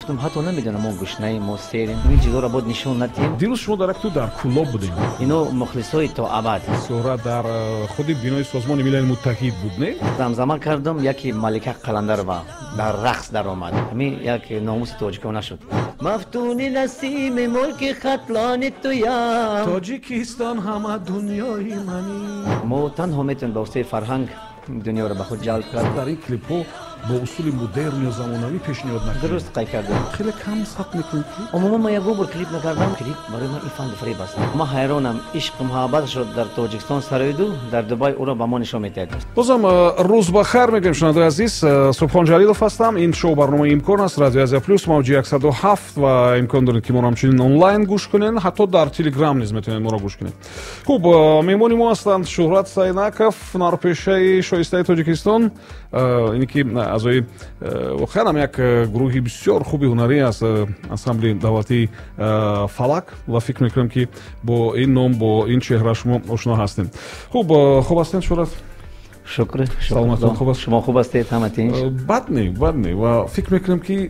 Ҳатто намедонам, мо гушнаем, мо серем, ин чизоро бояд нишон надиҳем. Дирӯз шумо дар як дар Кӯлоб будем. Ино мухлисои то абад. Суҳрат дар худи бинои Созмони Милали Муттаҳид буд, не? Замзама кардам, яке Малика Қаландарова дар рақс даромад. Ҳамин як номуси тоҷикон нашуд. Мафтуни насими мулки Хатлони туям. Тоҷикистон ҳама дунёи мани. Мо танҳо метавонем ба воситаи фарҳанг дунёро ба худ ҷалб кард. Дар ин клипҳо бо усули модерн ё замонавӣ пешниҳод накунед. Дуруст қайд кардем. Хеле кам сабт мекунед клип? Умуман ман ягон бор клип накардам. Клип барои ман ин фанду фиреб аст. Ман ҳайронам, ишқу муҳаббатшо дар Тоҷикистон сароиду дар Дубай ӯро ба мо нишон медиҳад. Бозам рӯз ба хайр мегӯем, шунавандаи азиз. Субҳон Ҷалилов ҳастам. Ин шоу барномаи «Имкон» аст. Радиои Азия Плюс, мавҷи 107, ва имкон доред, ки моро ҳамчунин онлайн гӯш кунед, ҳатто дар Телеграм низ метавонед моро гӯш кунед. Хуб, меҳмони мо ҳастанд Шӯҳрат Сайнаков, ҳунарпешаи шоистаи Тоҷикистон, ине ки аъзои воқеан ҳам як гурӯҳи бисёр хуби ҳунарӣ аст, ансамбли давлатии «Фалак», ва фикр мекунам, ки бо ин ном, бо ин чеҳра шумо ошно ҳастем. Хуб, хуб ҳастед, Шӯҳрат? Шукр. Саломатон хуб аст? Шумо хуб ҳастед? Ҳама тинч? Бад не, бад не. Ва фикр мекунам, ки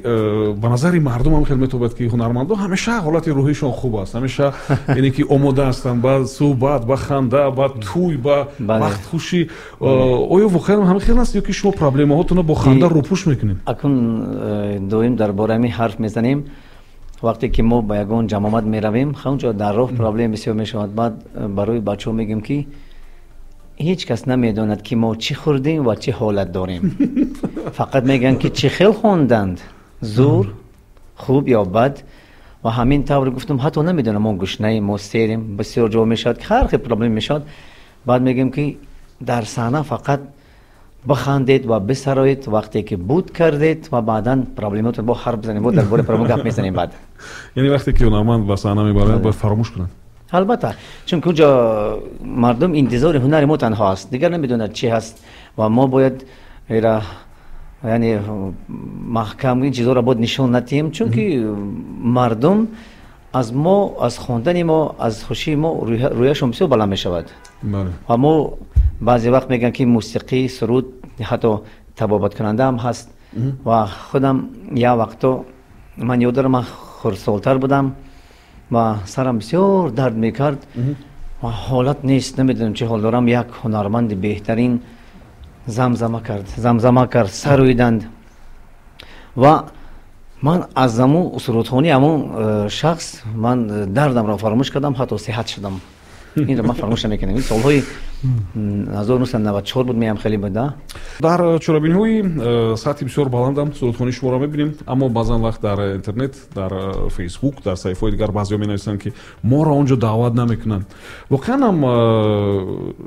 ба назари мардум ҳам хеле метобад, ки ҳунармандон ҳамеша ҳолати рӯҳишон хуб аст, ҳамеша яъне ки омода ҳастанд ба суҳбат, ба ханда, ба тӯй, ба вақтхушӣ. Оё воқеан ҳамин хел аст ё ки шумо проблемаҳотонро бо ханда рӯпӯш мекунед? Акун доим дар бораи ҳамин ҳарф мезанем. Вақте ки мо ба ягон ҷамоат меравем, ҳамонҷо дар роҳ проблем бисёр мешавад. Баъд барои бачаҳо мегӯем, ки ҳеҷ кас намедонад, ки мо чӣ хӯрдем ва чӣ ҳолат дорем. Фақат мегӯянд, ки чӣ хел хонданд, зур, хуб ё бад. Ва ҳамин тавр гуфтам, ҳатто намедонам, мо гушнаем, мо серем, бисёр ҷо мешавад, ки ҳар хел проблем мешавад. Баъд мегӯем, ки дар саҳна фақат бихандед ва бисароед, вақте ки буд кардед, ва баъдан проблемотро бо ҳарф бизанем, бо дар бораи проблема гап мезанем баъд. Яъне вақте ки ҳунарманд ба саҳна мебарад, бояд фаромӯш кунад? Албатта, чунки онҷо мардум интизори ҳунари мо танҳо аст, дигар намедонад чӣ ҳаст, ва мо бояд ира, яъне маҳкам ин чизҳоро бояд нишон надиҳем, чунки мардум аз мо, аз хондани мо, аз хушии мо рӯяшон бисёр баланд мешавад. Ва мо баъзе вақт мегӯям, ки мусиқӣ, суруд ҳатто табобаткунанда ҳам ҳаст. Ва худам як вақто ман ёд дорам, ман хурдсолтар будам ва сарам бисёр дард мекард ва ҳолат нест, намедонам чӣ ҳол дорам. Як ҳунарманди беҳтарин замзама кард, замзама кард, сароиданд, ва ман аз ҳамун сурудхонии ҳамун шахс ман дардамро фаромӯш кардам, ҳатто сиҳат шудам. Инро ман фаромӯш намекунам. Ин солҳои 1994 буд, меам хеле буда. Дар чорабиниҳои сатҳи бисёр баландам сурудхонии шуморо мебинем, аммо баъзан вақт дар интернет, дар Фейсбук, дар саҳифаҳои дигар баъзеҳо менависанд, ки моро он ҷо даъват намекунанд. Воқеан ҳам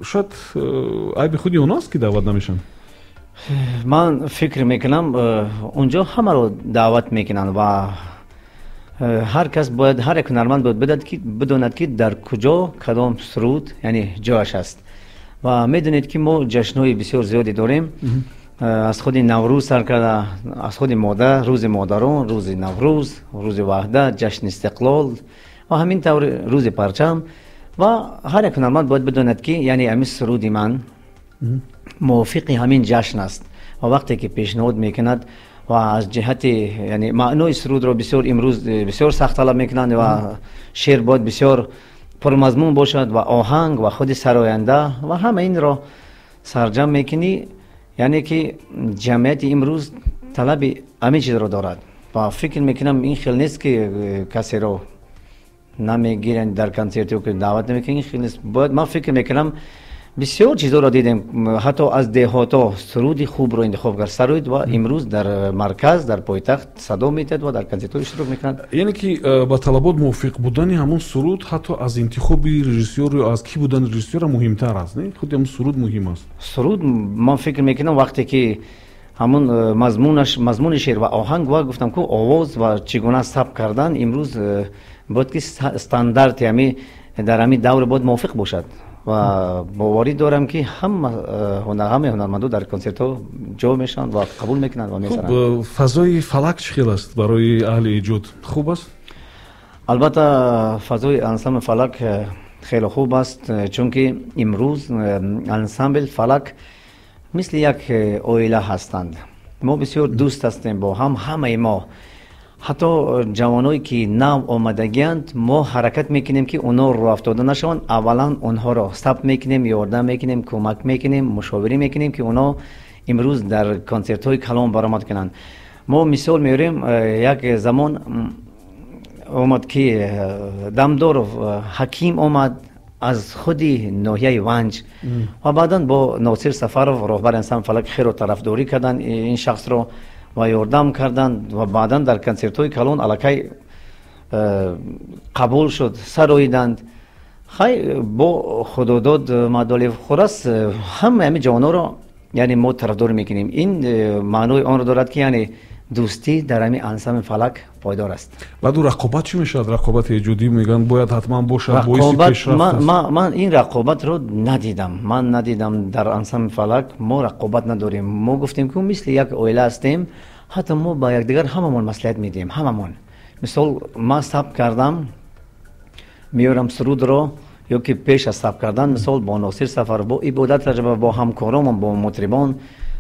шояд айби худи онҳо аст, ки даъват намешаванд? Ман фикр мекунам, онҷо ҳамаро даъват мекунанд ва ҳар кас бояд, ҳар як ҳунарманд бояд бидонад, ки дар куҷо кадом суруд, яъне ҷояш аст. Ва медонед, ки мо ҷашнҳои бисёр зиёде дорем, аз худи Наврӯз сар карда, аз худи модар, рӯзи модарон, рӯзи Наврӯз, рӯзи Ваҳдат, ҷашни Истиқлол ва ҳамин тавр рӯзи парчам. Ва ҳар як ҳунарманд бояд бидонад, ки яъне ҳамин суруди ман мувофиқи ҳамин ҷашн аст. Ва вақте ки пешниҳод мекунад ва аз ҷиҳати, яъне маънои сурудро бисёр имрӯз бисёр сахт талаб мекунанд, ва шеър бояд бисёр пурмазмун бошад, ва оҳанг, ва худи сароянда, ва ҳама инро сарҷам мекунӣ, яъне ки ҷамъияти имрӯз талаби ҳамин чизро дорад. Ва фикр мекунам, ин хел нест, ки касеро намегиранд дар консерт ки даъват намекунанд, ин хел нест. Бояд, ман фикр мекунам, бисёр чизҳоро дидем, ҳатто аз деҳотҳо суруди хубро интихоб кард, сароид, ва имрӯз дар марказ, дар пойтахт садо медиҳад ва дар консертҳо иштирок мекунад. Яъне ки ба талабот мувофиқ будани ҳамон суруд ҳатто аз интихоби режиссёр ё аз кӣ будани режиссёра муҳимтар аст, не? Худи ҳамон суруд муҳим аст. Суруд, ман фикр мекунам, вақте ки ҳамон мазмунаш, мазмуни шеър ва оҳанг ва гуфтам ку овоз ва чӣ гуна сабт кардан, имрӯз бояд ки стандарти ҳами дар ҳамин давр бояд мувофиқ бошад. Ва боварӣ дорам, ки ҳамаи ҳунармандо дар консертҳо ҷо мешаванд ва қабул мекунанд ва месаранд. Хуб, фазои «Фалак» чӣ хел аст? Барои аҳли эҷод хуб аст? Албатта, фазои ансамбли «Фалак» хеле хуб аст, чунки имрӯз ансамбл «Фалак» мисли як оила ҳастанд. Мо бисёр дӯст ҳастем бо ҳам, ҳамаи мо. Ҳатто ҷавоное ки нав омадагианд, мо ҳаракат мекунем, ки онҳо рӯафтода нашаванд. Аввалан онҳоро сабт мекунем, ёрдам мекунем, кӯмак мекунем, мушовирӣ мекунем, ки онҳо имрӯз дар консертҳои калон баромад кунанд. Мо мисол меорем, як замон омад, ки Дамдоров Ҳаким омад аз худи ноҳияи Ванҷ ва баъдан бо Носир Сафаров, роҳбари ансамбли Фалак, хело тарафдорӣ карданд ин шахсро ва ёрдам карданд ва баъдан дар консертҳои калон аллакай қабул шуд, сароиданд. Хай, бо Худодод Мадолиев, хулас, ҳамаи ҳамин ҷавонҳоро, яъне, мо тарафдорӣ мекунем. Ин маънои онро дорад, ки, яъне, дӯстӣ дар ҳамин ансамбли Фалак пойдор аст. Баъду рақобат чӣ мешавад? Рақобати эҷодӣ, мегӯянд, бояд ҳатман бошад, боиси пешрафт аст. Ман ин рақобатро надидам, ман надидам. Дар ансамбли Фалак мо рақобат надорем. Мо гуфтем, ки мисли як оила ҳастем, ҳатто мо ба якдигар ҳамамон маслиҳат медиҳем, ҳамамон. Мисол, ман сабт кардам, меорам сурудро ё ки пеш аз сабт кардан, мисол, бо Носир Сафаров, бо Ибодат Раҷабов, бо ҳамкоромон, бо мутрибон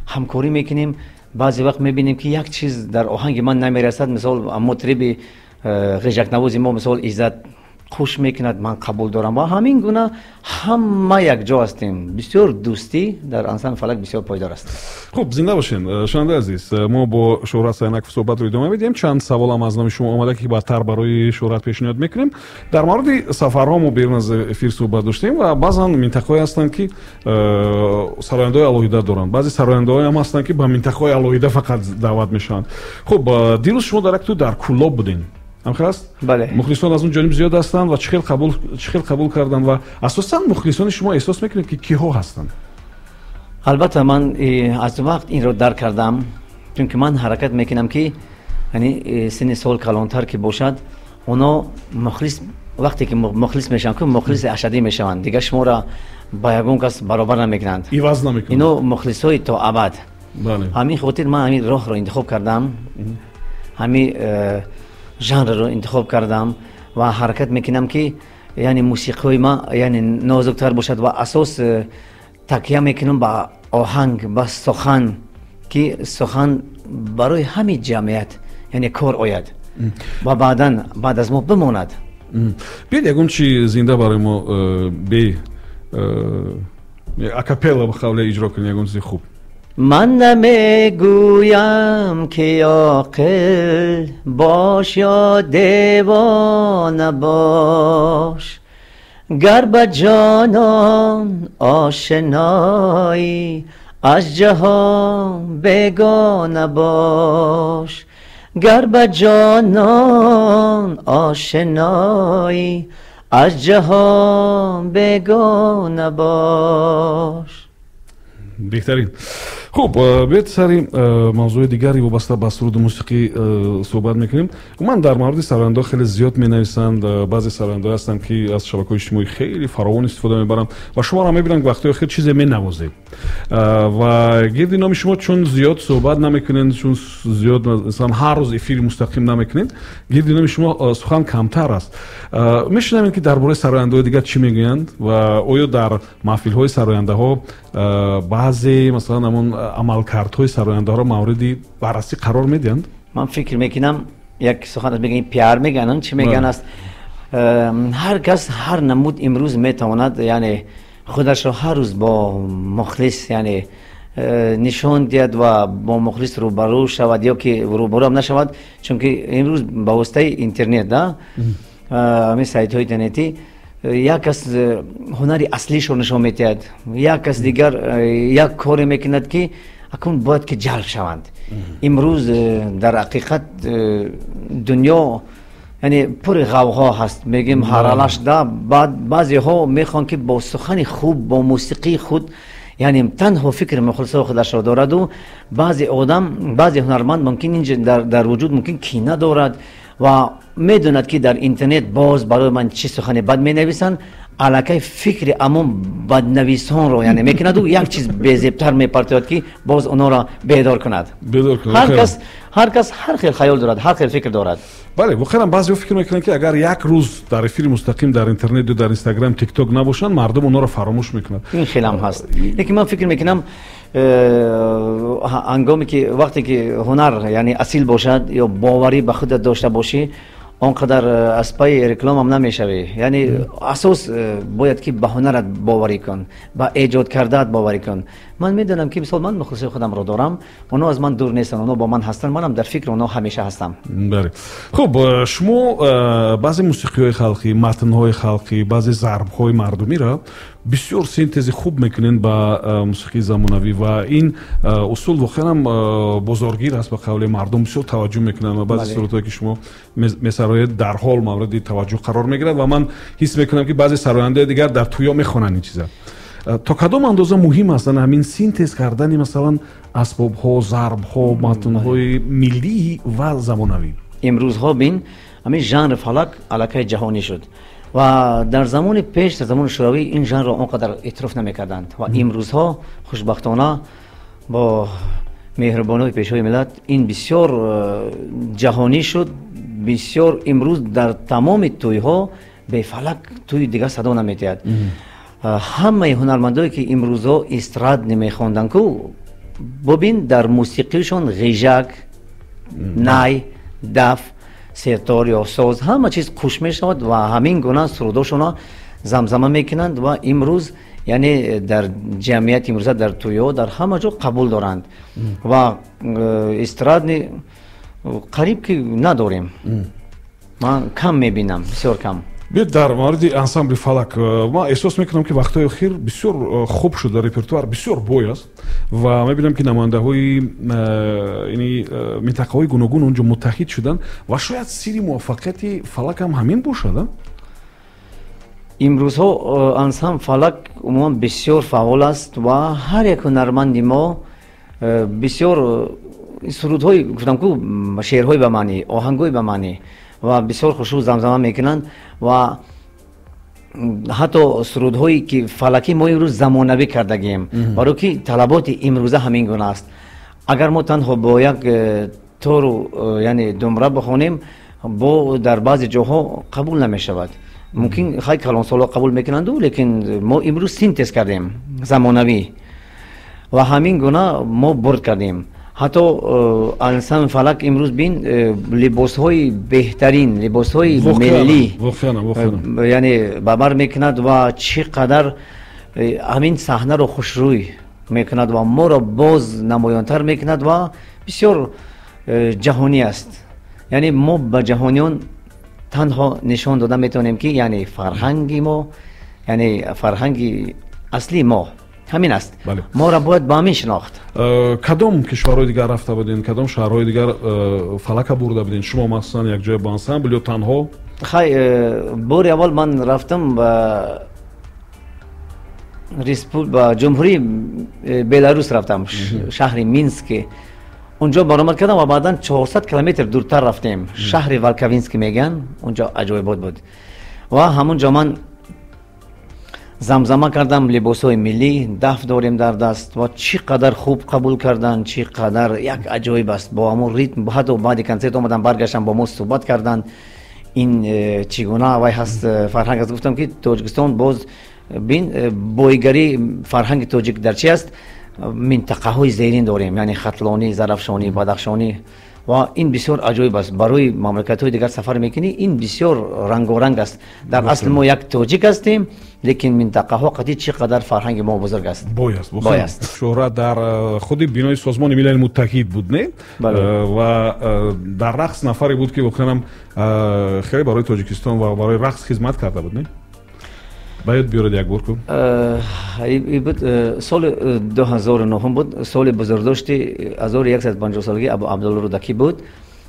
ҳамкорӣ мекунем. Баъзе вақт мебинем, ки як чиз дар оҳанги ман намерасад, мисол, мутриби ғижакнавози мо, мисол, Иззат, хуш мекунад, ман қабул дорам ва ҳамин гуна ҳама якҷо ҳастем. Бисёр дӯстӣ дар ансамбли Фалак бисёр пойдор аст. Хуб, зинда бошем. Шунавандаи азиз, мо бо Шӯҳрат Сайнаков суҳбатро идома медиҳем. Чанд саволам аз номи шумо омада, ки баъдтар барои Шӯҳрат пешниҳод мекунем. Дар мавриди сафарҳо мо берун аз эфир суҳбат доштем ва баъзан минтақаҳое ҳастанд, ки сарояндаҳои алоҳида доранд, баъзе сарояндаҳоям ҳастанд, ки ба минтақаҳои алоҳида фақат даъват мешаванд. Хуб, дирӯз шумо дар як тӯй дар Кӯлоб будем, ҳамхел аст? Бале. Мухлисон аз он ҷониб зиёд ҳастанд ва чӣ хел қабул карданд ва асосан мухлисони шумо эҳсос мекунед, ки киҳо ҳастанд? Албатта, ман аз вақт инро дарк кардам, чунки ман ҳаракат мекунам, ки синни сол калонтар ки бошад, оно мухлис, вақте ки мухлис мешаванд, ки мухлиси ашаддӣ мешаванд, дигар шуморо ба ягон кас баробар намекунанд. Иваз намекунанд. Ино мухлисҳои то абад. Ҳамин хотир ман ҳамин роҳро интихоб кардам, ҳамин жанрро интихоб кардам ва ҳаракат мекунам, ки, яъне, мусиқиҳои ма, яъне, нозуктар бошад ва асос такя мекунам ба оҳанг, ба сухан, ки сухан барои ҳамин ҷамъият, яъне, кор ояд ва баъдан баъд аз мо бимонад. Биёед, ягон чи зинда барои мо бе акапелла, ба қавле, иҷро кунед, ягон чизи хуб. Ман намегӯям, ки оқил бош ё девона бош, гар ба ҷонон ошиноӣ, аз ҷаҳон бегона бош, гар ба ҷонон ошиноӣ, аз ҷаҳон бегона бош. Беҳтарин. Хуб, биёед, сари мавзӯи дигари вобаста ба суруду мусиқӣ суҳбат мекунем. Умуман, дар мавриди сарояндаҳо хеле зиёд менависанд. Баъзе сарояндаҳое ҳастанд, ки аз шабакаҳои иҷтимоӣ хеле фаровон истифода мебаранд ва шуморо мебинанд, вақтҳои охир чизе менавозед ва гирди номи шумо чун зиёд суҳбат намекунед, чун зиёд, масалан, ҳар рӯз эфири мустақим намекунед, гирди номи шумо сухан камтар аст. Мешунавем, ки дар бораи сарояндаҳои дигар чӣ мегӯянд ва оё дар маҳфилҳои сарояндаҳо баъзе, масалан, ҳамон амалкардҳои сарояндаҳоро мавриди баррасӣ қарор медиҳанд? Ман фикр мекунам, як сухан мегӯян, пиар мегӯян, чӣ мегӯян аст, ҳар кас ҳар намуд имрӯз метавонад, яъне, худашро ҳар рӯз бо мухлис, яъне, нишон диҳад ва бо мухлис рӯбарӯ шавад ё ки рӯбарӯам нашавад, чунки имрӯз ба воситаи интернет, ҳамин сайтҳои интернетӣ, як кас ҳунари аслишро нишон медиҳад, як кас дигар як коре мекунад, ки акнун бояд ки ҷалб шаванд. Имрӯз дар ҳақиқат дунё, яъне, пури ғавғо ҳаст, мегӯем, ҳаралаш да. Баъзеҳо мехоҳанд, ки бо сухани хуб, бо мусиқии худ, яъне, танҳо фикри мухлисҳои худашро дораду баъзе одам, баъзе ҳунарманд мумкин инҷа дар вуҷуд мумкин кина дорад ва медонад, ки дар интернет боз барои ман чӣ сухани бад менависанд. Аллакай фикри ҳамон баднависонро, яъне, мекунаду як чиз безебтар мепартояд, ки боз онҳоро бедор кунад. Ҳар кас ҳар хел хаёл дорад, ҳар хел фикр дорад. Бале, воқеан, баъзеҳо фикр мекунанд, ки агар як рӯз дар эфири мустақим дар интернет ё дар Инстаграм, Тикток набошанд, мардум онҳоро фаромӯш мекунад. Ин хелам ҳаст, лекин ман фикр мекунам, Ҳангоме ки вақте ки ҳунар, яъне асил бошад ё боварӣ ба худат дошта бошӣ, он қадар аз пайи рекламам намешавӣ. Яъне асос бояд ки ба ҳунарат боварӣ кун, ба эҷод кардаат боварӣ кун. Ман медонам ки, мисол, ман мухлисои худамро дорам, онҳо аз ман дур нестанд, онҳо бо ман ҳастанд, манам дар фикри онҳо ҳамеша ҳастам. Бале, хуб, шумо баъзе мусиқиҳои халқӣ, матнҳои халқӣ, баъзе зарбҳои мардумиро бисёр синтези хуб мекунед ба мусиқии замонавӣ ва ин усул воқеан ҳам бозоргир аст. Ба қавли мардум, бисёр таваҷҷӯҳ мекунанд ва баъзе сурудҳое, ки шумо месароед, дарҳол мавриди таваҷҷӯҳ қарор мегирад ва ман ҳис мекунам, ки баъзе сарояндаи дигар дар тӯё мехонанд ин чиза. То кадом андоза муҳим аст ҳамин синтез кардани, масалан, асбобҳо, зарбҳо, матнҳои миллӣ ва замонавӣ? Имрӯзҳо бин, ҳамин жанри фалак аллакай ҷаҳонӣ шуд ва дар замони пеш, дар замони шӯравӣ, ин жанрро он қадар эътироф намекарданд ва имрӯзҳо хушбахтона бо меҳрубониҳои Пешвои миллат ин бисёр ҷаҳонӣ шуд. Бисёр имрӯз дар тамоми тӯйҳо бефалак тӯи дигар садо наметиҳад. Ҳамаи ҳунармандое, ки имрӯзҳо эстрадный мехонданд ку, бубин, дар мусиқишон ғижак, най, даф, сетор ё соз, ҳама чиз хуш мешавад ва ҳамин гуна сурудошонро замзама мекунанд ва имрӯз, яъне дар ҷамъияти имрӯза, дар тӯйҳо, дар ҳама ҷо қабул доранд ва эстрадный қариб ки надорем, ман кам мебинам, бисёр кам. Биёед дар мавриди ансамбли «Фалак». Ман эҳсос мекунам, ки вақтҳои охир бисёр хуб шуда, репертуар бисёр бой аст ва мебинам, ки намояндаҳои ини минтақаҳои гуногун онҷо муттаҳид шуданд ва шояд сирри муваффақияти «Фалак» ҳам ҳамин бошад. Имрӯзҳо ансамбл «Фалак» умуман бисёр фаъол аст ва ҳар як ҳунарманди мо бисёр сурудҳои, гуфтам ку, шеърҳои ба маънӣ, оҳангҳои ба маънӣ ва бисёр хушрӯ замзама мекунанд ва ҳатто сурудҳое, ки фалакӣ, мо имрӯз замонавӣ кардагием, барои ки талаботи имрӯза ҳамин гуна аст. Агар мо танҳо бо як тору яъне думра бихонем, бо дар баъзе ҷоҳо қабул намешавад. Мумкин хай калонсолҳо қабул мекунанду, лекин мо имрӯз синтез кардем замонавӣ ва ҳамин гуна мо бурд кардем. Ҳатто ансамбл «Фалак» имрӯз бин, либосҳои беҳтарин, либосҳои миллӣ яъне ба бар мекунад ва чӣ қадар ҳамин саҳнаро хушрӯй мекунад ва моро боз намоёнтар мекунад ва бисёр ҷаҳонӣ аст. Яъне мо ба ҷаҳониён танҳо нишон дода метавонем, ки яъне фарҳанги мо, яъне фарҳанги аслии мо ҳамин аст, моро бояд ба ҳамин шинохт. Кадом кишварҳои дигар рафта будем, кадом шаҳрҳои дигар «Фалака» бурда будем шумо, махсусан якҷоя бо ансамбл ё танҳо? Хай, бори аввал ман рафтам ба ҷумҳурии Беларус, рафтам шаҳри Минск, унҷо баромад кардам ва баъдан 400 километр дуртар рафтем, шаҳри Волковински мегӯянд, унҷо аҷоибот буд ва ҳамун ҷо ман замзама кардам. Либосҳои миллӣ, даф дорем дар даст ва чӣ қадар хуб қабул карданд, чӣ қадар як аҷоиб аст бо ҳамон ритм. Ҳатто баъди консерт омадан, баргаштан, бо мо суҳбат карданд, ин чӣ гуна вай ҳаст, фарҳанг аст. Гуфтам, ки Тоҷикистон боз бин, бойгарии фарҳанги тоҷик дар чи аст? Минтақаҳои зерин дорем, яъне Хатлонӣ, Зарафшонӣ, Бадахшонӣ ва ин бисёр аҷоиб аст. Барои мамлакатҳои дигар сафар мекунӣ, ин бисёр рангоранг аст. Дар асл мо як тоҷик ҳастем, лекин минтақаҳо қатӣ чӣ қадар фарҳанги мо бузург аст. Бой аст. Бой аст. Шӯҳрат дар худи бинои Созмони Милали Муттаҳид буд, не? Ва дар рақс нафаре буд, ки воқеанам хеле барои Тоҷикистон ва барои рақс хизмат карда буд, не? Ба ёд биёред як бор ку. Буд соли 2009 буд, соли бузургдошти 1150 солагии Абу Абдулло Рӯдакӣ буд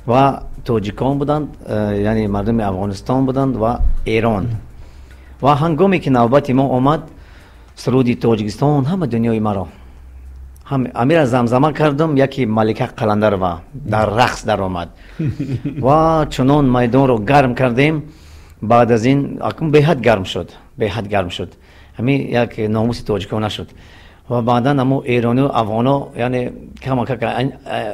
ва тоҷикон буданд, яъне мардуми Афғонистон буданд ва Эрон. Ва ҳангоме ки навбати мо омад, суруди «Тоҷикистон ҳама дунёи маро» амира замзама кардам, яке Малика Қаландарова дар рақс даромад ва чунон майдонро гарм кардем. Баъд аз ин акун беҳад гарм шуд, беҳад гарм шуд, ҳамин як номуси тоҷикона шуд ва баъдан амо эронию афғоно, яъне камакак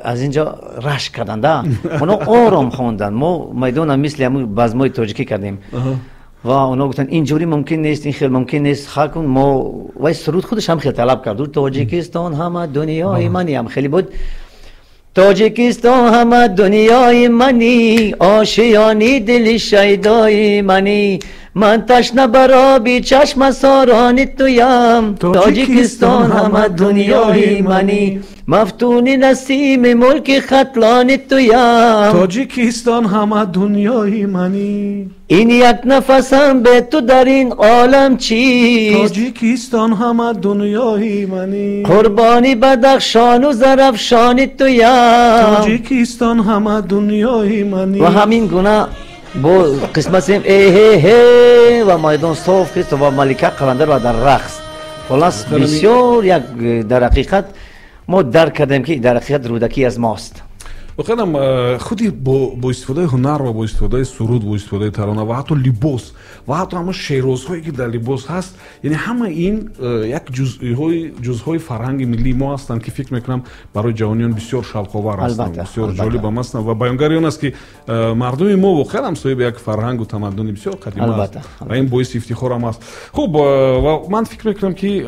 аз ин ҷо рашк карданда, оно ором хонданд, мо майдона мисли ҳамун базмои тоҷикӣ кардем. Ва онҳо гуфтанд, инҷурӣ мумкин нест, ин хел мумкин нест. Хакун мо вай суруд худаш ҳам хел талаб кард. Тоҷикистон ҳама дунёи мани ҳам хеле буд. Тоҷикистон ҳама дунёи мани, ошиёни дили шайдои мани, ман ташна бар оби чашмасорони туям. Тоҷикистон ҳама дунёи мани, мафтуни насими мулки хатлони туям. Тоҷикистон ҳама дунёи мани, ин як нафасам бе ту дар ин олам чист? Тоҷикистон ҳама дунёи мани, қурбони бадахшону зарафшони туям. Тоҷикистон ҳама дунёи мани. Ва ҳамин гуна бо қисматем эҳеҳе ва майдон соф кист ва Малика Қаландар ва дар рақс. Холас бисёр як дар ҳақиқат мо дарк кардем, ки дар ҳақиқат Рӯдакӣ аз мост. Воқеан худи бо истифодаи ҳунар ва бо истифодаи суруд, бо истифодаи тарона ва ҳатто либос ва ҳатто ҳама шерозҳое, ки дар либос ҳаст, яъне ҳама ин як ҷузъҳои фарҳанги миллии мо ҳастанд, ки фикр мекунам, барои ҷавониён бисёр шавқовар ҳастанд, бисёр ҷолибам ҳастанд ва баёнгари он аст, ки мардуми мо воқеан ҳам соҳиби як фарҳангу тамаддуни бисёр қадима аст ва ин боиси ифтихорам аст. Хуб, ва ман фикр мекунам, ки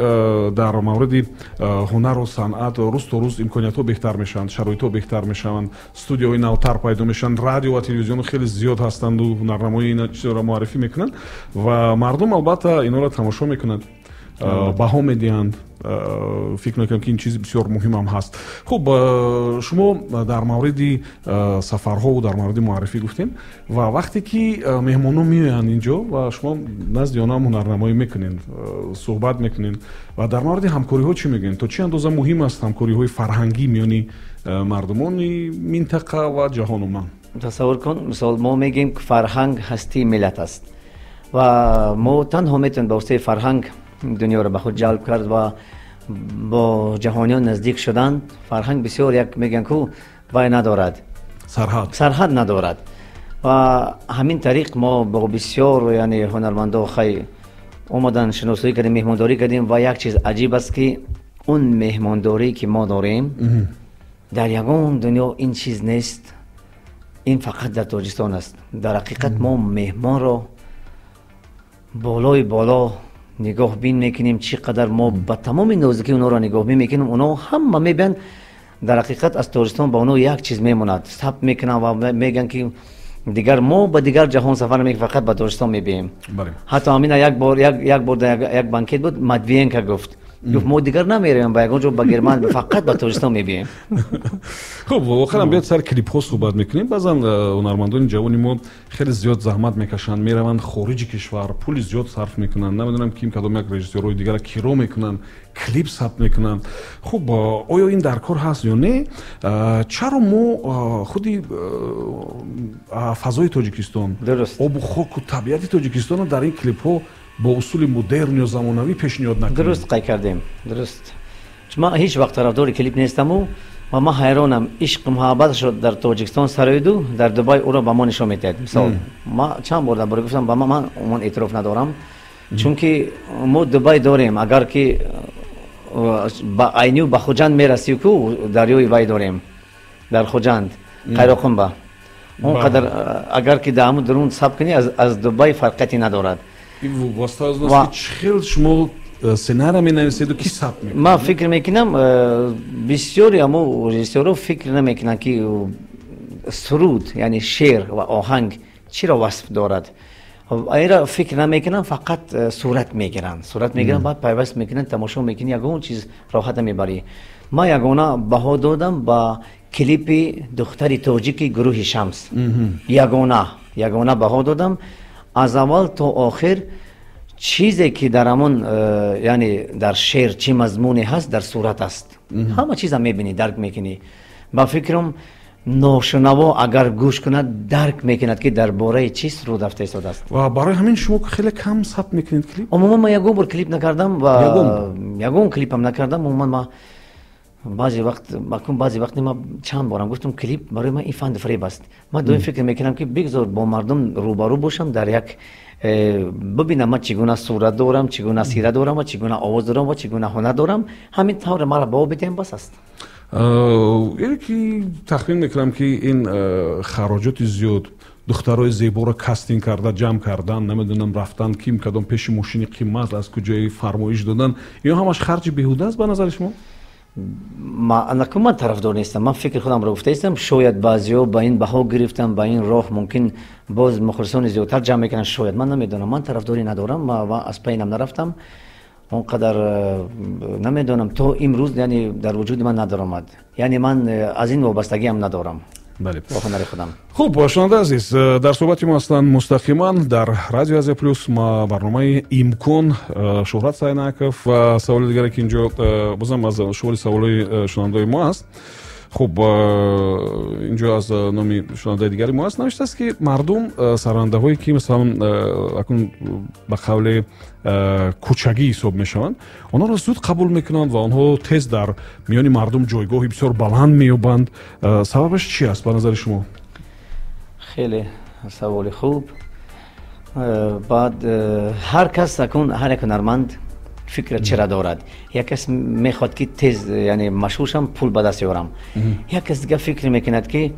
дар мавриди ҳунару санъат рӯз то рӯз имкониятҳо беҳтар мешаванд, шароитҳо беҳтар мешаванд, студияҳои навтар пайдо мешаванд, радио ва телевизионо хеле зиёд ҳастанду ҳунарнамоии ин чизро муаррифӣ мекунанд ва мардум албатта инҳоро тамошо мекунанд, баҳо медиҳанд. Фикр мекунам, ки ин чизи бисёр муҳимам ҳаст. Хуб, шумо дар мавриди сафарҳову дар мавриди муаррифӣ гуфтем ва вақте ки меҳмонон меоянд инҷо ва шумо назди онҳам ҳунарнамоӣ мекунед, суҳбат мекунед ва дар мавриди ҳамкориҳо чӣ мегӯед? То чӣ андоза муҳим аст ҳамкориҳои фарҳангӣ миёни мардумони минтақа ва ҷаҳон умуман? Тасаввур кун, мисол, мо мегӯем, ки фарҳанг ҳастии миллат аст ва мо танҳо метавонем ба воситаи фарҳанг дунёро ба худ ҷалб кард ва бо ҷаҳониён наздик шудан. Фарҳанг бисёр як мегӯянд ку вай надорад, сарҳад, сарҳад надорад. Ва ҳамин тариқ мо бо бисёр, яъне, ҳунармандо хай омадан, шиносоӣ кардем, меҳмондорӣ кардем. Ва як чиз аҷиб аст, ки он меҳмондорӣ, ки мо дорем, дар ягон дунё ин чиз нест, ин фақат дар Тоҷикистон аст. Дар ҳақиқат мо меҳмонро болои боло нигоҳбин мекунем. Чӣ қадар мо ба тамоми нозикӣ онҳоро нигоҳбин мекунем, онҳо ҳама мебиёнд. Дар ҳақиқат аз Тоҷикистон ба онҳо як чиз мемонад, сабт мекунанд ва мегӯянд, ки дигар мо ба дигар ҷаҳон сафар намекунем, фақат ба Тоҷикистон мебием. Ҳатто ҳамина як бор дар як банкет буд, Матвиенко гуфт: мо дигар намеравем ба ягон ҷо, ба Герман, фақат ба Тоҷикистон мебием. Хуб, воқеан биёд сар клипҳо суҳбат мекунем. Баъзан ҳунармандони ҷавони мо хеле зиёд заҳмат мекашанд, мераванд хориҷи кишвар, пули зиёд сарф мекунанд, намедонам, ким кадом як режиссёрҳои дигара киро мекунанд, клип сабт мекунанд. Хуб, оё ин дар кор ҳаст ё не? Чаро мо худи фазои Тоҷикистон, обу хоку табиати Тоҷикистонро дар ин клипҳо бо усули модерн ё замонавӣ пешниҳод накунем? Дуруст қайд кардем, дуруст. Ман ҳеҷ вақт тарафдори клип нестаму ва ман ҳайронам, ишқу муҳаббаташро дар Тоҷикистон сароиду дар Дубай ӯро ба мо нишон медиҳад. Мисол, ман чанд бор дар бора гуфтам, ба ман умуман эътироф надорам, чунки мо Дубай дорем. Агар ки ба Айнию ба Хуҷанд мерасӣ, ку дарёи вай дорем дар Хуҷанд, Қайроқумба, он қадар агар ки дар ҳамун дурун сабт кунӣ, аз Дубай фарқияте надорад. Вобаста аз он аст, ки чӣ хел шумо сценария менависеду ки сабт мекунед. Ман фикр мекунам, бисёри ҳамо режиссёрҳо фикр намекунанд, ки суруд, яъне шеър ва оҳанг чиро васф дорад. Айра фикр намекунанд, фақат сурат мегиранд, сурат мегиранд, баъд пайваст мекунанд, тамошо мекунӣ, ягон чиз роҳат намебарӣ. Ман ягона баҳо додам ба клипи духтари тоҷики гурӯҳи Шамс. Ягона баҳо додам. Аз аввал то охир чизе, ки дар ҳамон, яъне дар шеър чӣ мазмуне ҳаст, дар сурат аст. Ҳама чиза мебинӣ, дарк мекунӣ. Ба фикрам, ношунаво агар гӯш кунад, дарк мекунад, ки дар бораи чӣ суруд рафта истодааст. Ва барои ҳамин шумо хеле кам сабт мекунед клип? Умуман ман ягон бор клип накардам ва ягон клипам накардам. Умуман ман баъзе вақт акун, баъзе вақт ман чанд борам гуфтам, клип барои ман ин фанду фиреб аст. Ман доим фикр мекунам, ки бигзор бо мардум рӯбарӯ бошам, дар як бибинам, ман чӣ гуна сурат дорам, чӣ гуна сира дорам ва чӣ гуна овоз дорам ва чӣ гуна ҳунар дорам. Ҳамин тавр маро баҳо бидиҳем, бас аст. Яъне ки тахмин мекунам, ки ин хароҷоти зиёд, Духтарои зеборо кастинг карда ҷамъ кардан, намедонам, рафтан, ким кадом пеши мошини қимат аз куҷои фармоиш додан, ё ҳамаш харҷи беҳуда аст ба назари шумо? Анаку ман тарафдор нестам. Ман фикри худамро гуфтаистам. Шояд баъзеҳо ба ин баҳо гирифтан, ба ин роҳ мумкин боз мухлисони зиёдтар ҷамъ мекунанд. Шояд, ман намедонам, ман тарафдорӣ надорам ва аз пайинам нарафтам. Он қадар намедонам, то имрӯз яъне дар вуҷуди ман надаромад, яъне ман аз ин вобастагиам надорам. Бале. Бо ҳунари худам. Хуб, шунавандаи азиз, дар суҳбати мо ҳастанд мустақиман дар Радио Азия Плюс ма барномаи «Имкон» Шӯҳрат Сайнаков. Ва саволи дигаре, ки инҷо бозам аз шумори саволҳои шунавандаои мо аст. Хуб, инҷо аз номи шунавандаи дигари мо аст, навиштааст, ки мардум сарандаҳое, ки масалан акнун ба қавле кӯчагӣ ҳисоб мешаванд, онҳоро зуд қабул мекунанд ва онҳо тез дар миёни мардум ҷойгоҳи бисёр баланд меёбанд. Сабабаш чи аст ба назари шумо? Хеле саволи хуб. Баъд ҳар кас акун, ҳар як ҳунарманд фикра чира дорад. Як кас мехоҳад, ки тез, яъне машҳур шавам, пул ба даст ёрам. Як кас дига фикр мекунад, ки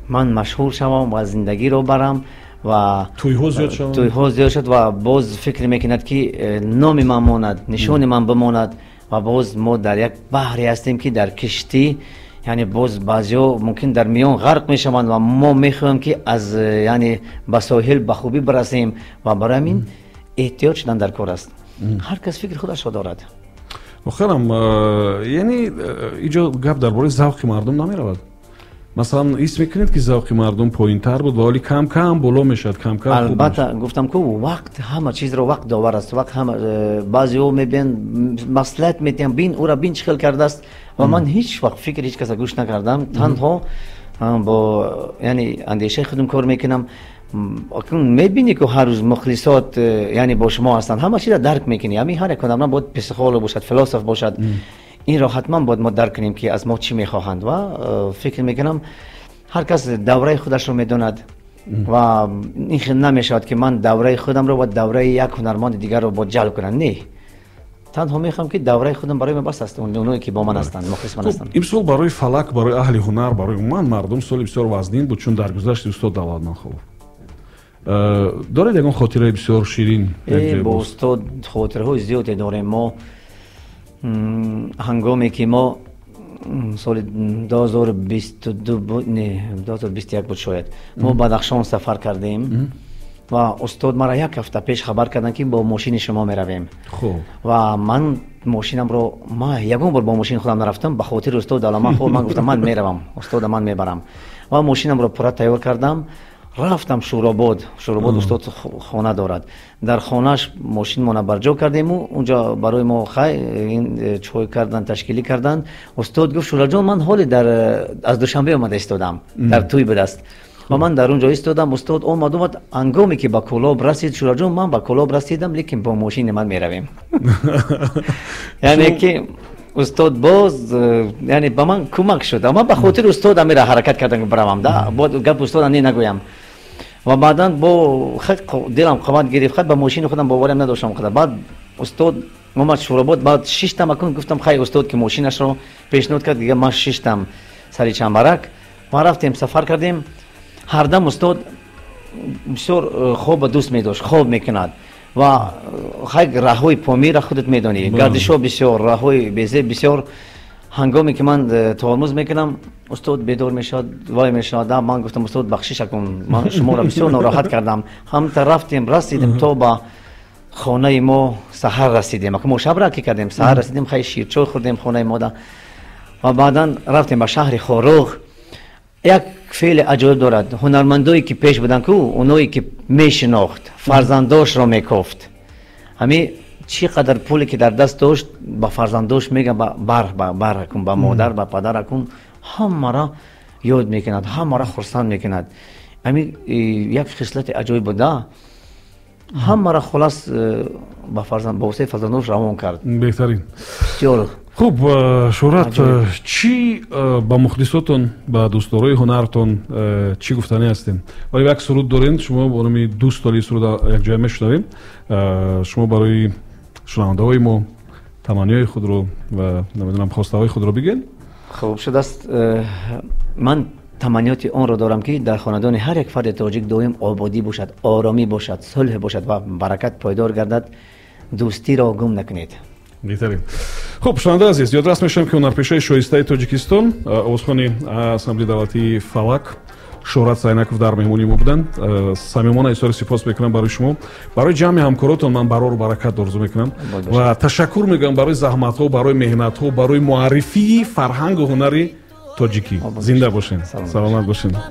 ман машҳур шавам ва зиндагиро барам ва тӯйҳо зиёд шаванд, тӯйҳо зиёд шуд, ва боз фикр мекунад, ки номи ман монад, нишони ман бимонад. Ва боз мо дар як баҳре ҳастем, ки дар киштӣ, яъне боз баъзеҳо мумкин дар миён ғарқ мешаванд ва мо мехоҳем, ки аз, яъне ба соҳил ба хубӣ бирасем, ва барои ҳамин эҳтиёт шудан дар кор аст. Ҳар кас фикри худашро дорад. Охирам, яъне инҷо гап дар бораи завқи мардум намеравад? Масалан, ҳис мекунед, ки завқи мардум поинтар буд ва ҳоли кам кам боло мешавад, кам кам? Албатта, гуфтам ку, вақт ҳама чизро, вақт довар аст. Вақт ҳама. Баъзеҳо мебиёнд, маслиҳат медиҳанд: бин ӯра, бин, чӣ хел кардааст. Ва ман ҳеҷ вақт фикри ҳеҷ каса гӯш накардам, танҳо бо, яъне, андешаи худам кор мекунам. Мебинӣ, ки ҳар рӯз мухлисот, яъне, бо шумо ҳастанд, ҳама чизро дарк мекунӣ. Ҳамин ҳар як ҳунарманд бояд психолог бошад, философ бошад. Инро ҳатман бояд мо дарк кунем, ки аз мо чӣ мехоҳанд. Ва фикр мекунам, ҳар кас давраи худашро медонад ва ин хел намешавад, ки ман давраи худамро ва давраи як ҳунарманди дигарро бо ҷалб кунам. Не, танҳо мехоҳам, ки давраи худам барои ман бас аст, оное ки бо ман ҳастанд, мухлис ман ҳастанд. Имсол барои фалак, барои аҳли ҳунар, барои умуман мардум соли бисёр вазнин буд, чун даргузашти устод Давлатманхолов. Доред ягон хотираи бисёр ширин? Бо устод хотираҳои зиёде дорем мо. Ҳангоме ки мо соли 2022 буд, не, 2021 буд шояд, мо Бадахшон сафар кардем ва устод маро як ҳафта пеш хабар карданд, ки бо мошини шумо меравем. Ва ман мошинамро, ма ягон бор бо мошини худам нарафтам, ба хотири устод Давлатманхолов ман гуфтам: ман меравам, устода ман мебарам. Ва мошинамро пурра тайёр кардам, рафтам Шӯробод. Шӯробод устод хона дорад. Дар хонааш мошинмона барҷо кардему унҷо барои мо хай ин чой кардан, ташкилӣ карданд. Устод гуфт: «Шӯраҷон, ман ҳоле дар аз Душанбе омада истодам». Дар тӯй будааст ва ман дар он ҷо истодам. Устод омад. Ҳангоме ки ба Кӯлоб расид: «Шӯраҷон, ман ба Кӯлоб расидам, лекин бо мошини ман меравем». Яъне ки устод боз, яъне, ба ман кӯмак шуд. Ман ба хотири устод амира ҳаракат кардам, биравам да, гап устода не нагӯям. Ва баъдан бо дилам қувват гирифт, хай, ба мошини худам боварям надоштам қадар. Баъд устод омад Шӯробод, баъд шиштам. Акун гуфтам: хай, устод ки мошинашро пешниҳод кард, дига ман шиштам сари чамбарак ва рафтем, сафар кардем. Ҳардам устод бисёр хоба дӯст медошт, хоб мекунад. Ва хай, раҳҳои Помира худат медонӣ, гардишҳо бисёр, раҳҳои безеб бисёр. Ҳангоме ки ман тормоз мекунам, устод бедор мешавад, вай мешавад. Ман гуфтам: «Устод, бахшиш кун, ман шуморо бисёр нороҳат кардам». Ҳамта рафтем, расидем то ба хонаи мо, саҳар расидем. Мо шаб раки кардем, саҳар расидем, хай, ширчой хӯрдем хонаи мода ва баъдан рафтем ба шаҳри Хоруғ. Як феъли аҷоиб дорад. Ҳунармандое ки пеш буданд ку, оное ки мешинохт, фарзандошро мекофт. Ҳами чӣ қадар пуле ки дар даст дошт, ба фарзандош мега: бар бар кун, ба модар, ба падар кун. Ҳамаро ёд мекунад, ҳамаро хурсанд мекунад. Ҳами як хислати аҷоиб буда. Ҳамаро хулас ба фарзанд, ба воситаи фарзандош равон кард. Беҳтарин. Бисёр. Хуб, Шӯҳрат, чӣ ба мухлисотон, ба дӯстдорои ҳунартон чӣ гуфтанӣ ҳастем? Вале як суруд дорем шумо бо номи «Дӯст». Оли суруд якҷоя мешунавем. Шумо барои шунавандаҳои мо таманниҳои худро ва, намедонам, хостаҳои худро бигӯед. Хуб шудааст. Ман Таманниёти онро дорам, ки дар хонадони ҳар як фарди тоҷик доим ободӣ бошад, оромӣ бошад, сулҳ бошад ва баракат пойдор гардад. Дӯстиро гум накунед. Беҳтарин. Хуб, шунавандаи азиз, ёдрас мешавем, ки ҳунарпешаи шоистаи Тоҷикистон, овозхони ансамбли давлатии «Фалак» Шӯҳрат Сайнаков дар меҳмонии мо буданд. Самимона изҳори сипос мекунам барои шумо, барои ҷамъи ҳамкоротон. Ман барору баракат орзу мекунам ва ташаккур мегӯям барои заҳматҳо, барои меҳнатҳо, барои муаррифии фарҳангу ҳунари тоҷикӣ. Зинда бошед, саломат бошед.